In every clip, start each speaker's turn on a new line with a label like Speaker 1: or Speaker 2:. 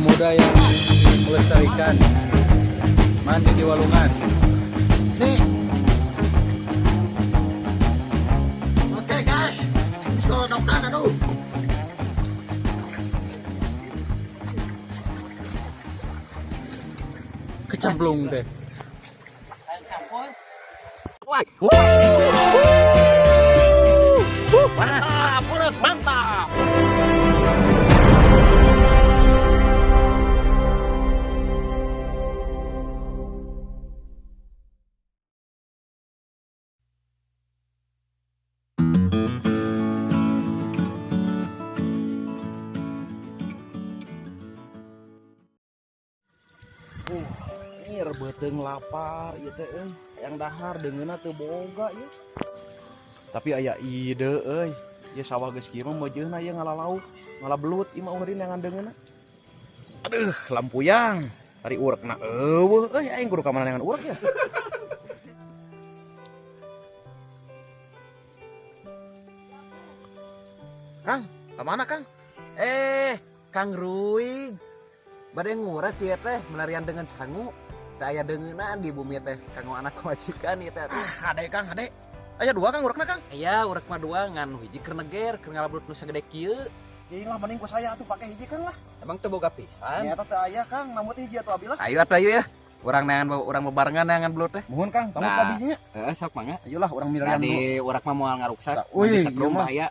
Speaker 1: Pemuda yang ingin melestarikan mandi di walungan.
Speaker 2: Nih. Oke guys, selodokan aduh.
Speaker 1: Kecemplung teh.
Speaker 2: Wah, mantap, mantap.
Speaker 3: Ini beuteung lapar ieu teh euy. Hayang dahar deungeunna teu boga ieu. Tapi aya ide euy. Ieu sawah geus kieu mah meujeuna ieu ngala lauk, ngala belut ieu mah eureun neangan deungeunna. Aduh, lampuyang. Ari urekna euweuh euy, aing kudu ka mana neangan urek ya. Kang, ka mana Kang?
Speaker 4: Eh, Kang Ruig. Bade ngurek ieu teh milarian deungeun sangu. Teu aya deungeunna di bumi teh kanggo anak majikan ieu teh.
Speaker 3: Ah, hade Kang, hade. Aya dua Kang urekna Kang.
Speaker 4: Aya urek mah dua ngan hiji keur neger keur ngalabelut nu sagede kieu.
Speaker 3: Cing lah mending ku saya atuh pake hiji Kang lah.
Speaker 4: Emang teu boga pisan.
Speaker 3: Nyata teu aya Kang, namun hiji atuh abi lah.
Speaker 4: Ayo atuh ayo ya. Urang neangan urang bebarengan neangan belut teh.
Speaker 3: Muhun Kang, tamu
Speaker 4: Nah.
Speaker 3: ka bijinya.
Speaker 4: Heeh, sok mangga.
Speaker 3: Ayolah urang milarian dulu.
Speaker 4: Tadi urang mah moal ngaruksak.
Speaker 3: Tah, wih,
Speaker 4: Mandi setrum
Speaker 3: ieu mah.
Speaker 4: bahaya.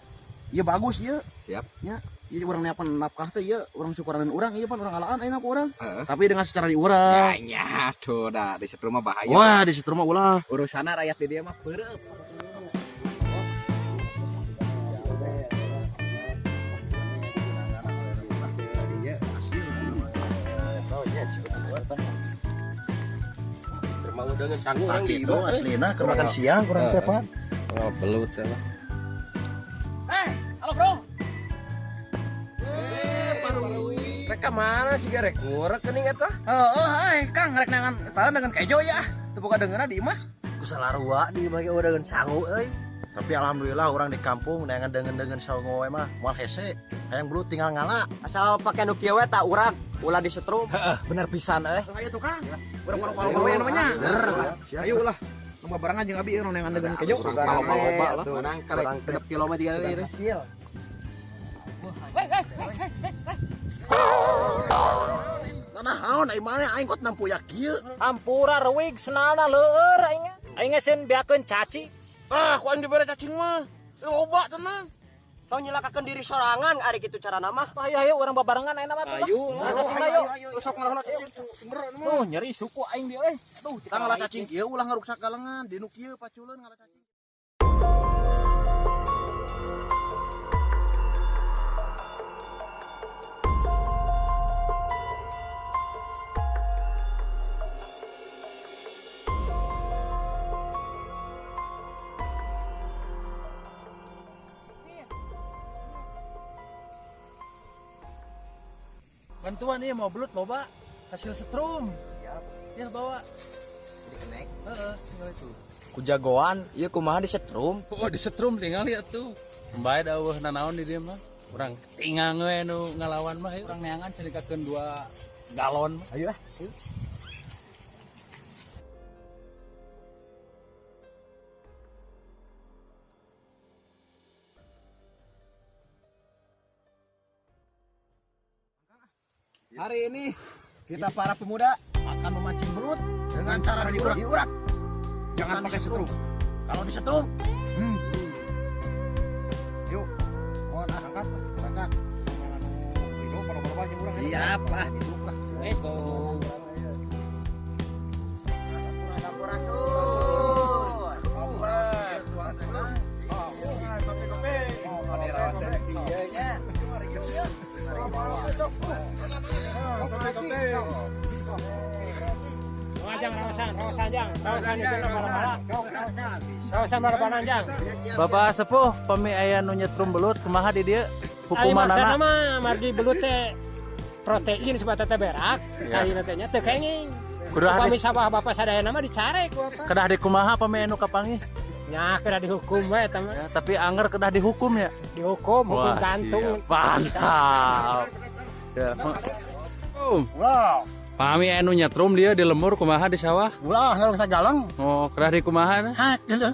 Speaker 3: Iya bagus ieu.
Speaker 4: Siap.
Speaker 3: Ya, ieu urang nyiapkan nafkah teh ieu urang syukuranan urang ieu pan urang alaan ayeuna ku urang.
Speaker 4: Heeh.
Speaker 3: Tapi dengan secara diurang.
Speaker 4: Ya nya tuh dah di setrum mah bahaya.
Speaker 3: Wah, di situ mah ulah.
Speaker 4: Urusanna rakyat di dieu mah peureub.
Speaker 3: Ah, gitu aslina keur makan siang kurang teh Pak.
Speaker 1: Oh, belut teh lah.
Speaker 3: Eh, halo bro.
Speaker 2: Rek ka mana sih rek ngurek geuning eta?
Speaker 3: Heeh, euy, Kang rek neangan eta dengan kejo ya. Teu boga deungeunna di imah.
Speaker 2: Ku salarua di mah ge deungeun sangu euy.
Speaker 3: Tapi alhamdulillah orang di kampung neangan deungeun-deungeun sangu we mah moal hese. Hayang belut tinggal ngala.
Speaker 4: Asal pake nu kieu we tak urang ulah disetrum. Heeh, bener pisan euy.
Speaker 3: Ayo tuh Kang. Urang urang we namanya. Ayo ulah. Nu barengan jeung abi nu neangan deungeun kejo.
Speaker 4: Loba-loba lah. Menang karek genep kilo mah jiga deui.
Speaker 3: Nah, naon ai mana aing kot nampuyak kieu.
Speaker 5: Hampura rewig senalna leur aing. Aing sieun beakeun cacing.
Speaker 3: Ah, ku aing dibere cacing mah. Loba tenang.
Speaker 6: Tong nyelakakeun diri sorangan ari kitu carana mah.
Speaker 5: Ayo ayo urang babarengan ayeuna mah tuh.
Speaker 3: Ayo,
Speaker 5: ayo,
Speaker 3: ayo, sok ngalah cacing. Sumber anu mah.
Speaker 5: Duh, nyeri suku aing dieu euy. Aduh,
Speaker 3: Kita ngalah cacing kieu ulah ngaruksak galengan, di nu kieu paculeun ngalah cacing.
Speaker 1: Bantuan nih mau belut loba hasil setrum. Siap. Ya bawa. Jadi kenek. Heeh, tinggal itu.
Speaker 4: Ku jagoan, ieu kumaha disetrum?
Speaker 1: Oh, disetrum tinggal ya tuh. Bae da eueuh nanaon di dieu mah. Urang tinggal we nu ngalawan mah urang neangan carikakeun 2 galon mah.
Speaker 3: Ayo ah.
Speaker 4: Hari ini kita para pemuda
Speaker 3: Akan memancing belut dengan cara diurak. Diurak. Jangan pakai setrum. Kalau disetrum, Yuk. Mohon ah, angkat, berangkat. Hidup pada loba jeung urang.
Speaker 4: Siap, ah.
Speaker 3: Hidup lah.
Speaker 5: Let's go.
Speaker 6: Sampurasun.
Speaker 5: Jang, rawasan, rawasan jang, rawasan itu bala-bala. Rawasan bala-bala jang.
Speaker 1: Bapak sepuh pami aya nu nyetrum belut kumaha di dieu?
Speaker 5: Ari maksudna
Speaker 1: Hukumanana
Speaker 5: mah margi belut teh protein sebab teh berak, ayeuna teh nya teu kenging.
Speaker 1: Kudu
Speaker 5: Upami sawah bapak sadayana mah dicarek ku bapak.
Speaker 1: Kedah dikumaha pami anu kapanggih?
Speaker 5: Nya kedah dihukum we eta mah.
Speaker 1: Ya, tapi anger kedah dihukum ya.
Speaker 5: Dihukum, hukum
Speaker 1: Wah,
Speaker 5: gantung.
Speaker 1: siap. Mantap. Ya.
Speaker 7: Ulah.
Speaker 1: Pami anu nyetrum dia di lemur kumaha di sawah?
Speaker 7: Ulah, ngalung sagaleng.
Speaker 1: Oh, kerah di kumaha?
Speaker 7: Hak gitu.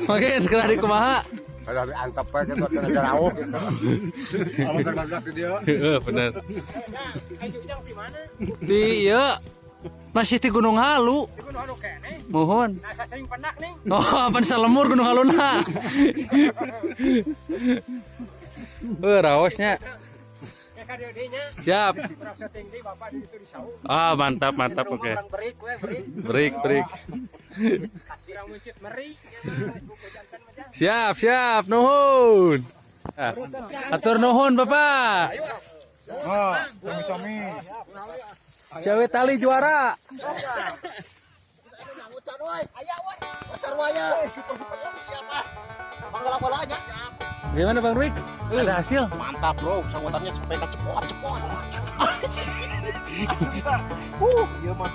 Speaker 1: Makin kerah di kumaha?
Speaker 7: Kalau diantep we gitu kena jauh gitu. Amun berbadak di dia.
Speaker 1: Heeh, bener.
Speaker 5: Ai si Ujang di mana?
Speaker 1: Di ieu masih di Gunung Halu.
Speaker 5: Di Gunung Halu keneh.
Speaker 1: Mohon.
Speaker 5: Nah, sering pendak nih.
Speaker 1: Oh, apa lemur Gunung Haluna. Raosnya. Siap. Ah, mantap, mantap, oke. Break, break. Siap, siap, nuhun. Atur nuhun, Bapak.
Speaker 7: Sami-sami.
Speaker 1: Cewek tali juara. Gimana Bang Ruik? Ada hasil?
Speaker 3: Mantap bro, sanggutannya sampai kecepot cepot. Iya mah.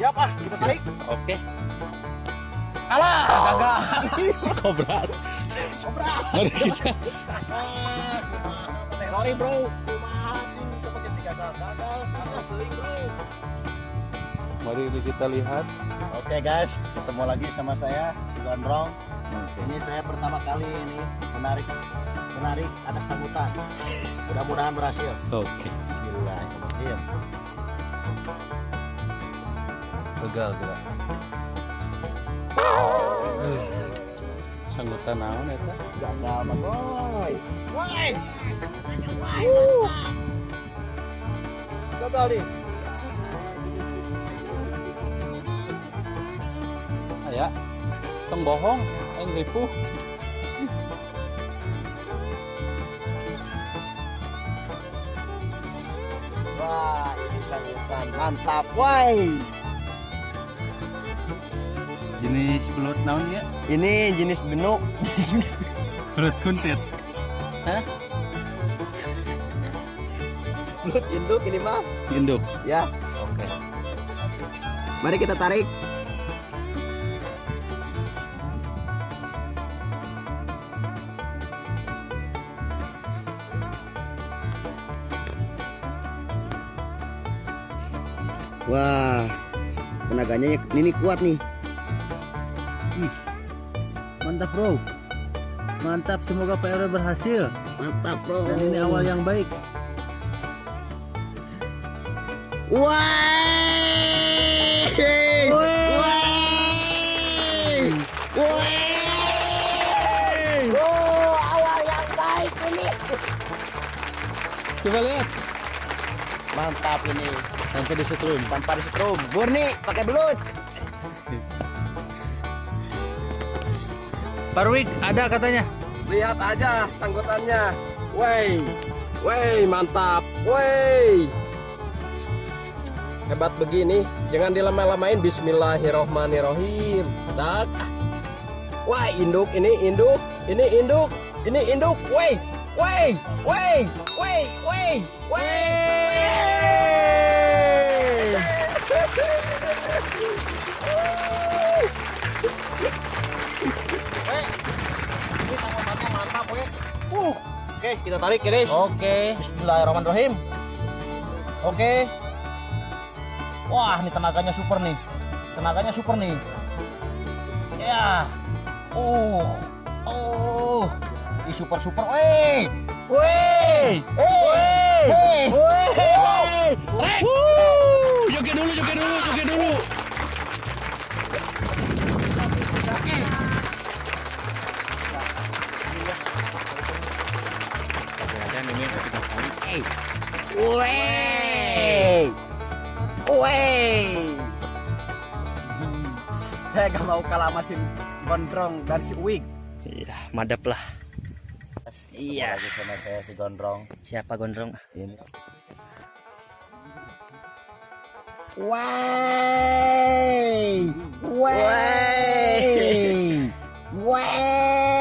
Speaker 3: Siap ah, kita tarik.
Speaker 1: Oke. Alah, gagal. Si kobra.
Speaker 3: Kobra.
Speaker 1: Mari kita.
Speaker 3: Sorry bro.
Speaker 1: Mari kita lihat.
Speaker 6: Oke guys, ketemu lagi sama saya si Gondrong. Ini saya pertama kali ini menarik ada sambutan. Mudah-mudahan berhasil.
Speaker 1: Oke.
Speaker 6: Bismillahirrahmanirrahim.
Speaker 1: Gagal gerak. Sambutan naon eta?
Speaker 6: Gagal mah boy. Woi, sambutannya woi.
Speaker 3: Gagal nih.
Speaker 1: Aya. Tong bohong, aing ripuh.
Speaker 6: Wah, ini sambutan mantap, woi.
Speaker 1: Jenis belut naon ya?
Speaker 6: Ini jenis benuk.
Speaker 1: Belut kuntit. Hah?
Speaker 6: Belut induk ini mah.
Speaker 1: Induk.
Speaker 6: Ya.
Speaker 1: Oke.
Speaker 6: Mari kita tarik. Wah, tenaganya ini kuat nih.
Speaker 1: Mantap bro, mantap. Semoga Pak RW berhasil.
Speaker 6: Mantap bro.
Speaker 1: Dan ini awal yang baik.
Speaker 6: Wah, wah, oh, awal yang baik ini.
Speaker 1: Coba lihat.
Speaker 6: Mantap ini.
Speaker 1: Tanpa disetrum.
Speaker 6: Tanpa disetrum. Murni pakai belut.
Speaker 1: Parwik ada katanya.
Speaker 2: Lihat aja sanggutannya. Wey, wey, mantap. Wey. Hebat begini, jangan dilama-lamain. Bismillahirrohmanirrohim. Tak. Wah, induk ini induk, ini induk, ini induk. Wey, wey, wey, wey, wey, wey.
Speaker 3: Ini sanggutannya mantap, we. Oke, kita tarik ya guys.
Speaker 1: Oke.
Speaker 3: Bismillahirrahmanirrahim. Oke. Wah, ini tenaganya super nih. Tenaganya super nih. Ya. Ini super super. Weh. Weh. Weh. Weh.
Speaker 1: Joget dulu, joget dulu, joget dulu.
Speaker 6: Weh. Weh. Saya gak mau kalah sama si Gondrong dan si Uwig.
Speaker 8: Iya, madep lah. Iya.
Speaker 6: Lagi sama saya si Gondrong.
Speaker 8: Siapa Gondrong?
Speaker 6: Ini. Wey. Wey. Wey.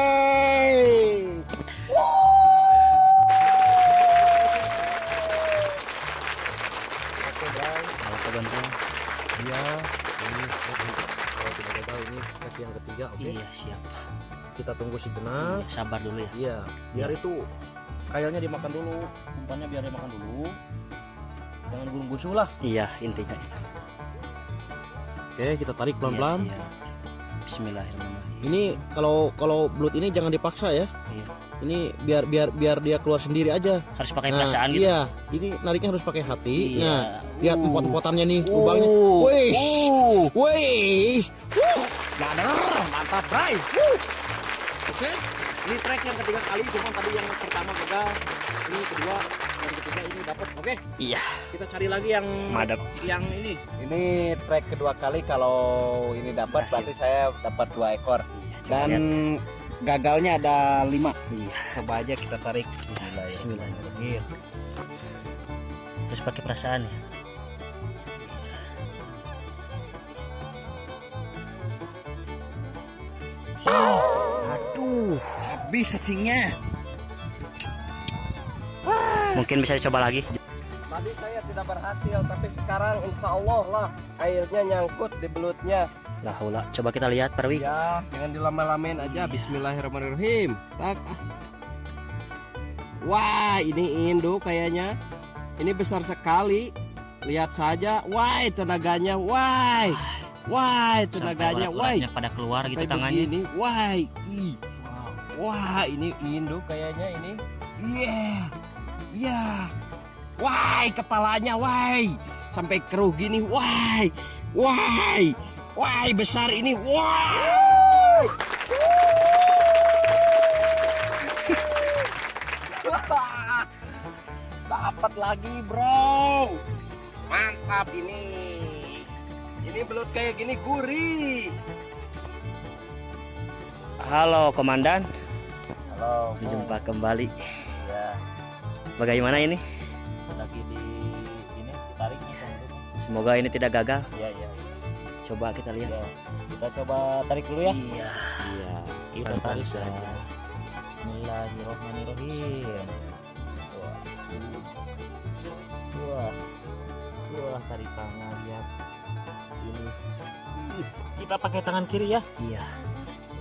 Speaker 8: Apa Gondrong?
Speaker 3: Iya, ini kalau tidak gagal ini kaki yang ketiga, oke?
Speaker 8: Iya, siap.
Speaker 3: Kita tunggu sejenak.
Speaker 8: Iya, sabar dulu ya.
Speaker 3: Iya, biar itu kayaknya dimakan dulu, umpannya biar dimakan dulu. busuk lah.
Speaker 8: Iya, intinya itu.
Speaker 2: Oke, kita tarik pelan-pelan.
Speaker 8: Iya, Bismillahirrahmanirrahim.
Speaker 2: Ini kalau belut ini jangan dipaksa ya.
Speaker 8: Iya.
Speaker 2: Ini biar dia keluar sendiri aja.
Speaker 8: Harus pakai perasaan gitu.
Speaker 2: Iya, ini nariknya harus pakai hati.
Speaker 8: Iya.
Speaker 2: Nah, lihat empot-empotannya nih, lubangnya. Wih. Wih.
Speaker 3: Mantap, Bray. Oke. Ini trek yang ketiga kali, cuma tadi yang pertama gagal. Ini kedua, dan ketiga ini dapat. Oke.
Speaker 8: Iya.
Speaker 3: Kita cari lagi yang
Speaker 8: madap.
Speaker 3: Yang ini.
Speaker 4: Ini trek kedua kali, kalau ini dapat berarti saya dapat 2 ekor.
Speaker 8: Iya,
Speaker 4: dan
Speaker 8: lihat.
Speaker 4: Gagalnya ada 5.
Speaker 8: Iya.
Speaker 4: Coba aja kita tarik.
Speaker 8: Bismillahirrahmanirrahim. Harus pakai perasaan ya.
Speaker 4: Aduh, habis cacingnya.
Speaker 8: Mungkin bisa dicoba lagi.
Speaker 2: Tadi saya tidak berhasil, tapi sekarang insya Allah lah airnya nyangkut di belutnya.
Speaker 8: Lah, coba kita lihat, Perwi.
Speaker 2: Ya, jangan dilama-lamain aja. Bismillahirrahmanirrahim. Tak. Wah, ini induk kayaknya. Ini besar sekali. Lihat saja. Wah, tenaganya. Wah. Wah, tenaganya. Wah.
Speaker 8: Pada keluar gitu tangannya.
Speaker 2: Begini. Wah. Wah, ini induk kayaknya ini. Iya. Yeah. Iya. Yeah. Wah, kepalanya, wah. Sampai keruh gini. Wah. Wah. Wah, besar ini. Wah. Dapat lagi, bro. Mantap ini. Ini belut kayak gini gurih.
Speaker 8: Halo, Komandan.
Speaker 4: Halo.
Speaker 8: Berjumpa kembali.
Speaker 4: Ya.
Speaker 8: Bagaimana ini?
Speaker 1: Lagi di ini ditarik.
Speaker 8: Semoga ini tidak gagal.
Speaker 1: Iya, iya.
Speaker 8: Coba kita lihat.
Speaker 1: Ya. Kita coba tarik dulu ya.
Speaker 8: Iya.
Speaker 1: Iya, kita tarik saja. Bismillahirrahmanirrahim. Wah. Wah. Wah, tarik tangan, lihat. Ini. Kita pakai tangan kiri ya.
Speaker 8: Iya.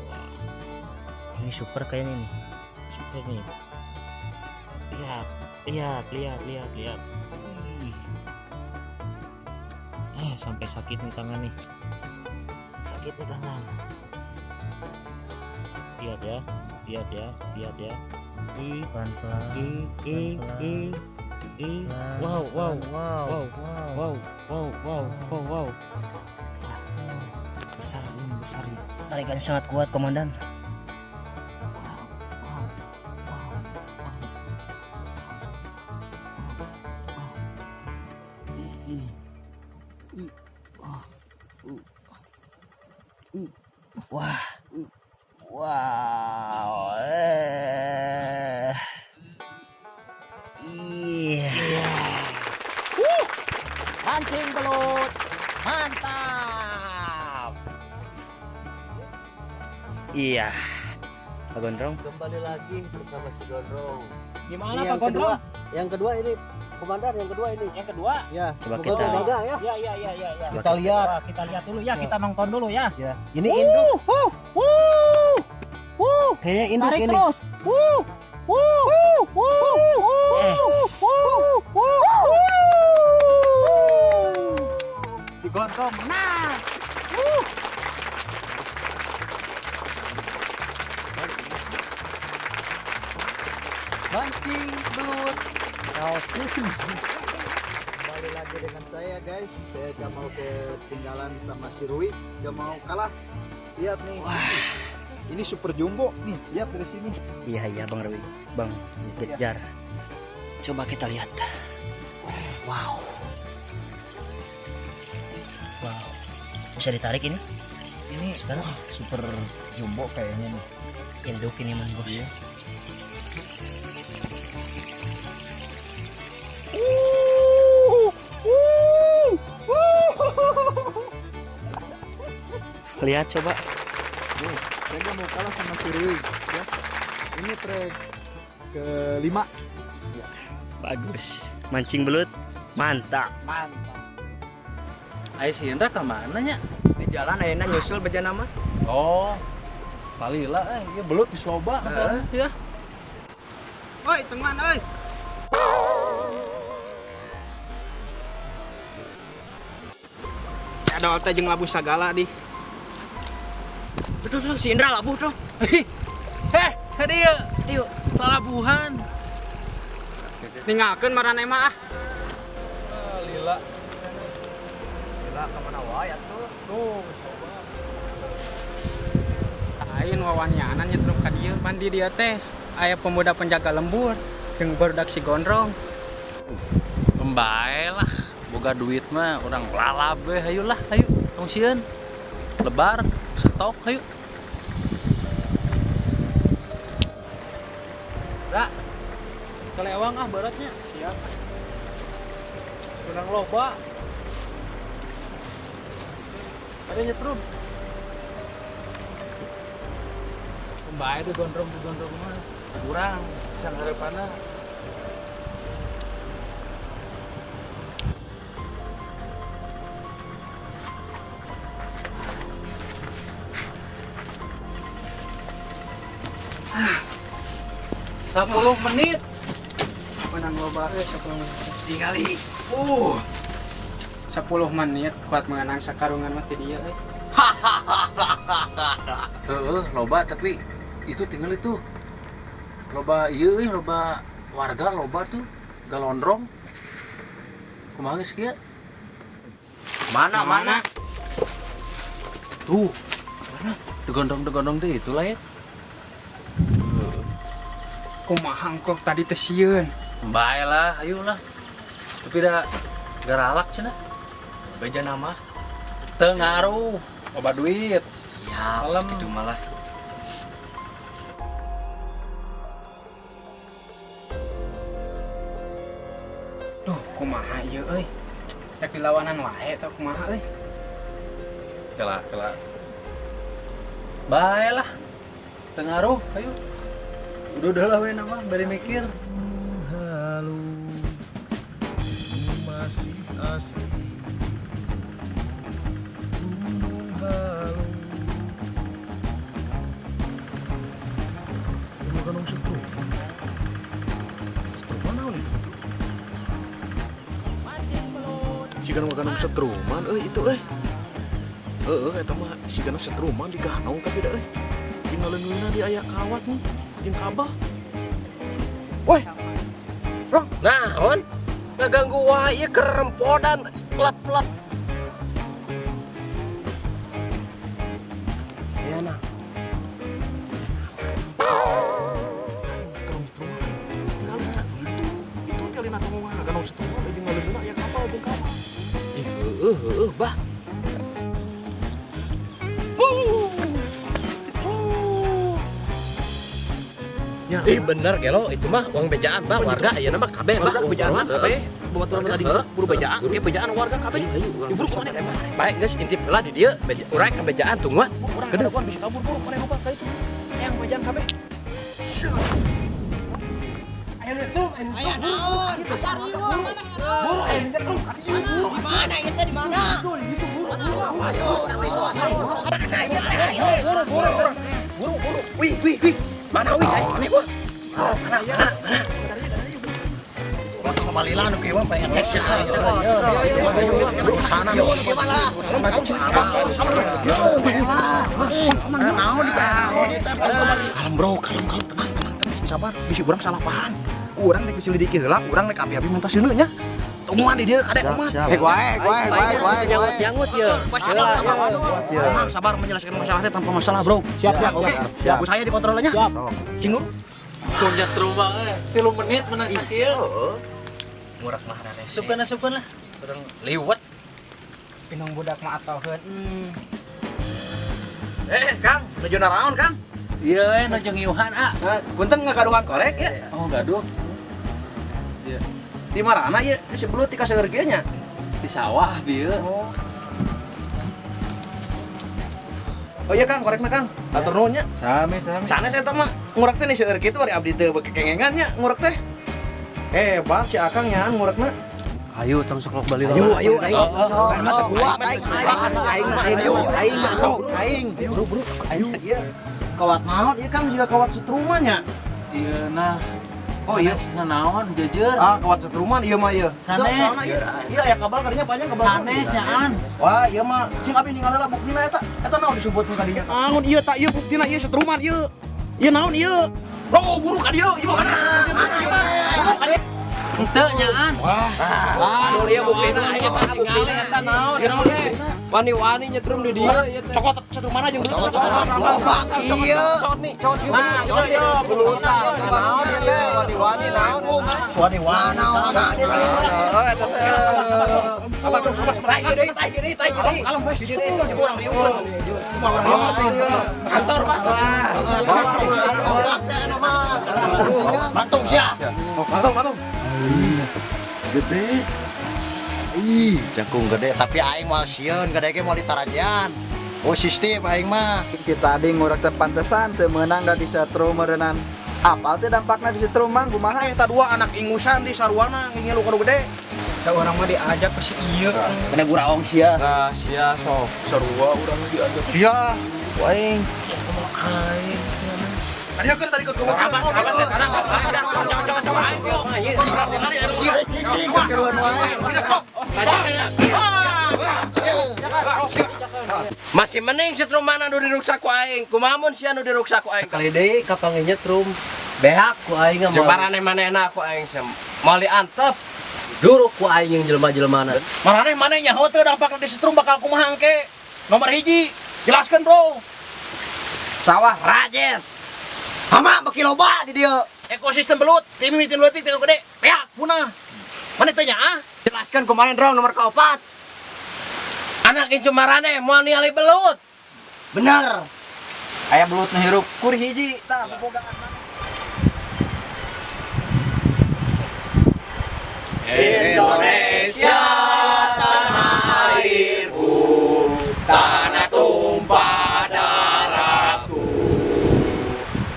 Speaker 8: Wah. Ini super kayaknya nih.
Speaker 1: Super nih. Lihat, lihat, lihat, lihat, lihat. Sampai sakit nih tangan nih. Sakit nih tangan. Lihat ya, lihat ya, lihat ya.
Speaker 8: Pelan-pelan.
Speaker 1: Wow, wow, wow, wow, wow, wow, wow, wow. Besar ini, besar ini.
Speaker 8: Tarikannya sangat kuat, Komandan.
Speaker 1: Wow, wow, wow, wow.
Speaker 8: Wah, wow, iya,
Speaker 4: Mancing belut, mantap.
Speaker 8: Iya, Pak Gondrong.
Speaker 6: Kembali lagi bersama si Gondrong.
Speaker 5: Gimana Pak Gondrong?
Speaker 6: Yang kedua ini, Komandan, yang kedua ini.
Speaker 5: Yang kedua?
Speaker 6: Ya.
Speaker 8: Coba kita.
Speaker 6: Gagal ya.
Speaker 5: Ya, ya, ya, ya, ya.
Speaker 6: Kita lihat.
Speaker 5: Wah, kita lihat dulu ya, kita nonton dulu ya.
Speaker 6: Ya. Ini induk. Kayaknya induk
Speaker 5: tarik
Speaker 6: ini.
Speaker 5: Terus. Si Gondrong menang.
Speaker 6: Mancing belut. Kembali lagi dengan saya, guys. Saya gak mau ketinggalan sama si Rui, gak mau kalah. Lihat nih.
Speaker 8: Wah.
Speaker 6: Ini super jumbo nih, lihat dari sini.
Speaker 8: Iya, iya Bang Rui. Bang, kejar. Coba kita lihat. Wow. Wow. Bisa ditarik ini?
Speaker 1: Ini
Speaker 8: sekarang
Speaker 1: super jumbo kayaknya nih.
Speaker 8: Induk ini, Mas Bos.
Speaker 1: Iya.
Speaker 8: Lihat coba.
Speaker 6: Nih, saya gak mau kalah sama si Rui ya. Ini trek kelima.
Speaker 8: Ya, bagus. Mancing belut, mantap.
Speaker 4: Mantap.
Speaker 1: Ayo si Indra kemana nya?
Speaker 2: Di jalan ayeuna nyusul bejana mah.
Speaker 1: Oh. Palila ieu belut geus loba ya.
Speaker 2: Oi, teman oi.
Speaker 5: Odol teh jeung labuh sagala di.
Speaker 8: Tuh, tuh, si Indra labuh tuh.
Speaker 1: Heh, tadi yuk, yuk, lalabuhan.
Speaker 5: Ninggalkeun marane mah ah.
Speaker 1: Lila.
Speaker 6: Lila kemana wae atuh?
Speaker 5: Tuh. Lain wawanianan nyetrum ka dieu, pan di dieu teh aya pemuda penjaga lembur jeung barudak si Gondrong.
Speaker 1: Pembae lah, boga duit mah urang lalab we, hayu lah, hayu tong sieun. Lebar, stok, hayu. Ra, kelewang ah beratnya.
Speaker 5: Siap.
Speaker 1: Kurang loba. Ada nyetrum. Pembae tuh gondrong mah. Kurang, sang harapanna. Ah. 10 menit.
Speaker 5: Menang loba 10 menit.
Speaker 8: Tingali.
Speaker 5: 10 menit kuat mengenang sakarungan mah ti dieu euy.
Speaker 1: Heeh, loba tapi itu tinggal itu. Loba ieu euy, loba warga loba tuh galondrong. Kumaha geus kieu?
Speaker 8: Mana mana?
Speaker 1: Tuh. Mana? Digondrong-digondrong teh itulah ya.
Speaker 5: Kumaha engkau tadi teh sieun.
Speaker 1: Bae lah, ayo lah. Tapi dah garalak cenah.
Speaker 8: Beja nama.
Speaker 1: Teu ngaruh, loba duit.
Speaker 8: Siap, gitu malah.
Speaker 5: Duh, kumaha ieu euy. Rek dilawanan wae tah kumaha euy.
Speaker 1: Kelah, kelah. Bae lah. Teu ngaruh, ayo. Udah lah we nama, bari mikir.
Speaker 3: Halu masih asli. Gunung halu. Ini ganong setrum. Setruman naon itu? Si ganong ganong setruman euy itu euy. Heeh eta mah si ganong setruman di ganong tapi da euy. Tinggal leungeunna di aya kawat nih. Jeung kabel.
Speaker 2: Woi. Bro, naon? Ngaganggu wae ieu kerempodan lep-lep. Ya nah.
Speaker 3: Ganong setruman. Tinggal itu tinggalin tongongan ganong setruman jeung ngaleungeunna aya kabel jeung kawat.
Speaker 2: Ih, heueuh heueuh bah. Ih bener gelo itu mah uang bejaan bah warga ayeuna mah kabeh bah
Speaker 3: bejaan kabeh babaturan tadi buru bejaan oke bejaan warga kabeh buru kumaha
Speaker 2: baik geus intip heula di dieu urang ka bejaan tungguan
Speaker 3: urang kadaguan bisa kabur buru maneh loba ka itu yang bejaan kabeh
Speaker 5: aya nyetrum aya naon buru aya nyetrum buru di mana ieu teh di mana
Speaker 2: ayo buru buru buru buru wih wih wih mana wih aneh gua mana mana mana itu kembali lah nu kieu mah pengen action sana
Speaker 3: kalem bro kalem kalem tenang tenang tenang sabar bisi urang salah paham urang rek diselidiki heula urang rek api-api minta seuneu nya tungguan di dieu kadek kumaha
Speaker 4: wae wae wae wae
Speaker 2: nyangut ye
Speaker 3: tenang sabar menyelesaikan masalah teh tanpa masalah bro
Speaker 5: siap siap
Speaker 3: oke siap saya dikontrolnya
Speaker 5: siap
Speaker 3: sing
Speaker 1: punya rumah 3 menit menang sakieu
Speaker 8: murah mah rarese
Speaker 1: sukeun lah urang liwet
Speaker 5: pinong budak mah atoheun
Speaker 3: Kang nuju naraon Kang
Speaker 1: ieu we nuju ngiuhan ah
Speaker 3: punten ngagaduhan korek ya
Speaker 1: oh gaduh ieu
Speaker 3: di marana ieu sebelum ti kaseur kieu nya
Speaker 1: di sawah bieu
Speaker 3: oh iya Kang korekna Kang atur nuhun nya
Speaker 1: sami sami
Speaker 3: sanes eta mah ngurek teh seueur kitu ari abdi teu bekekengengan nya ngurek teh hebat si Akang nyaan ngurekna
Speaker 8: ayo tong sok bali
Speaker 3: ayo ayo ayo kuat aing aing ayo aing sok aing buru buru ayo ieu kawat naon ieu Kang juga kawat setruman nya
Speaker 1: ieu nah
Speaker 3: Oh iya.
Speaker 1: Nah, naon jujur.
Speaker 3: Ah, kawat setruman ieu mah ieu.
Speaker 1: Sanes.
Speaker 3: Iya, aya kabel kadinya panjang kabel.
Speaker 1: Sanes nyaan.
Speaker 3: Wah, ieu mah cing abi ningali lah buktina eta. Eta naon disebutna kadinya? Naon ieu tak ieu buktina ieu setruman ieu. Ieu naon ieu? Loh, buru ka dieu, ieu mah bener. Ieu mah. Buru ka dieu.
Speaker 2: Henteu nyaan.
Speaker 3: Wah,
Speaker 2: ieu buktina ieu tah tinggali eta naon eta teh. Wani-wani nyetrum di dieu ieu teh.
Speaker 3: Cokot setruman aja
Speaker 2: Cokot cokot. Iya. Cokot nih, cokot. Nah, cokot nih. Belutak naon ieu teh wani-wani naon.
Speaker 6: Wani-wani naon ieu teh.
Speaker 2: Heeh, eta teh.
Speaker 3: Sabar, sabar, sabar. Tai deui, tai deui, tai deui. Kalem, weh. Di dieu urang rieu.
Speaker 2: Kantor, Pak.
Speaker 6: Mantung sia.
Speaker 3: Mantung, mantung.
Speaker 6: Gede. Ih, jangkung gede, tapi aing moal sieun, gede ge moal ditarajean. Oh, sistem aing mah.
Speaker 9: Kita tadi ngurek teh pantesan teu meunang da disetrum meureunnan. Apal teh dampakna disetrum mang kumaha?
Speaker 3: Eta dua anak ingusan di saruana ngilu kanu gede.
Speaker 5: Da urang mah diajak ke si ieu.
Speaker 4: Kena guraong sia.
Speaker 2: Nah, sia sok.
Speaker 7: Sarua urang diajak.
Speaker 3: Sia, ku aing. Tadi kan tadi ke kebun.
Speaker 2: Masih mending setruman anu diruksak ku aing. Kumaha mun sia anu diruksak ku aing?
Speaker 8: Kali deui kapanggih nyetrum. Beak ku aing mah.
Speaker 2: Jeung maraneh-manehna ku aing sia moal diantep.
Speaker 8: Duruk ku aing jeung jelema-jelemana.
Speaker 3: Maraneh maneh nyaho teu dampakna di setrum bakal kumaha engke? Nomor hiji, jelaskeun bro.
Speaker 9: Sawah rajet.
Speaker 6: Hama beki loba di dieu.
Speaker 3: Ekosistem belut, tim mitin leutik teu gede, beak punah. Maneh teh nyaah?
Speaker 9: Jelaskan kemarin rong nomor keempat.
Speaker 2: Anak incu maraneh moal ningali belut.
Speaker 6: Bener.
Speaker 9: Aya belut nu hirup kur hiji tah bobogaan.
Speaker 2: Indonesia tanah airku, tanah tumpah darahku.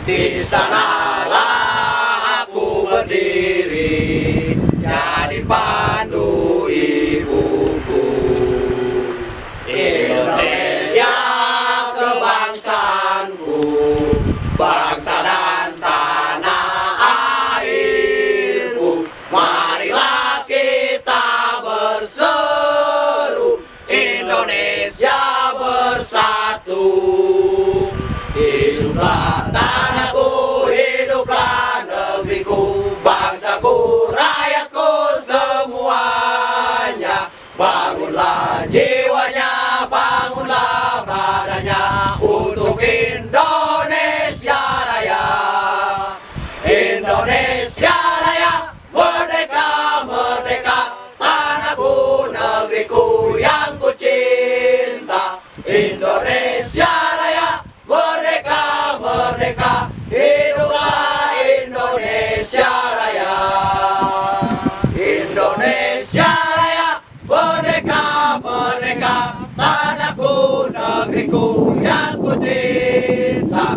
Speaker 2: Di sanalah aku berdiri, jadi pandu ibuku. Indonesia kebangsaanku, bangsa dan tanah airku. Marilah kita berseru, Indonesia bersatu. Hiduplah tanahku, hiduplah negeriku, bangsaku, rakyatku semuanya. Bangunlah jiwanya, bangunlah badannya untuk Indonesia Raya. Indonesia Raya, merdeka, merdeka, tanahku, negeriku yang ku cinta. Indonesia Raya, merdeka, merdeka, hiduplah Indonesia Raya. Indonesia Raya, merdeka, merdeka, tanahku, negeriku yang ku cinta.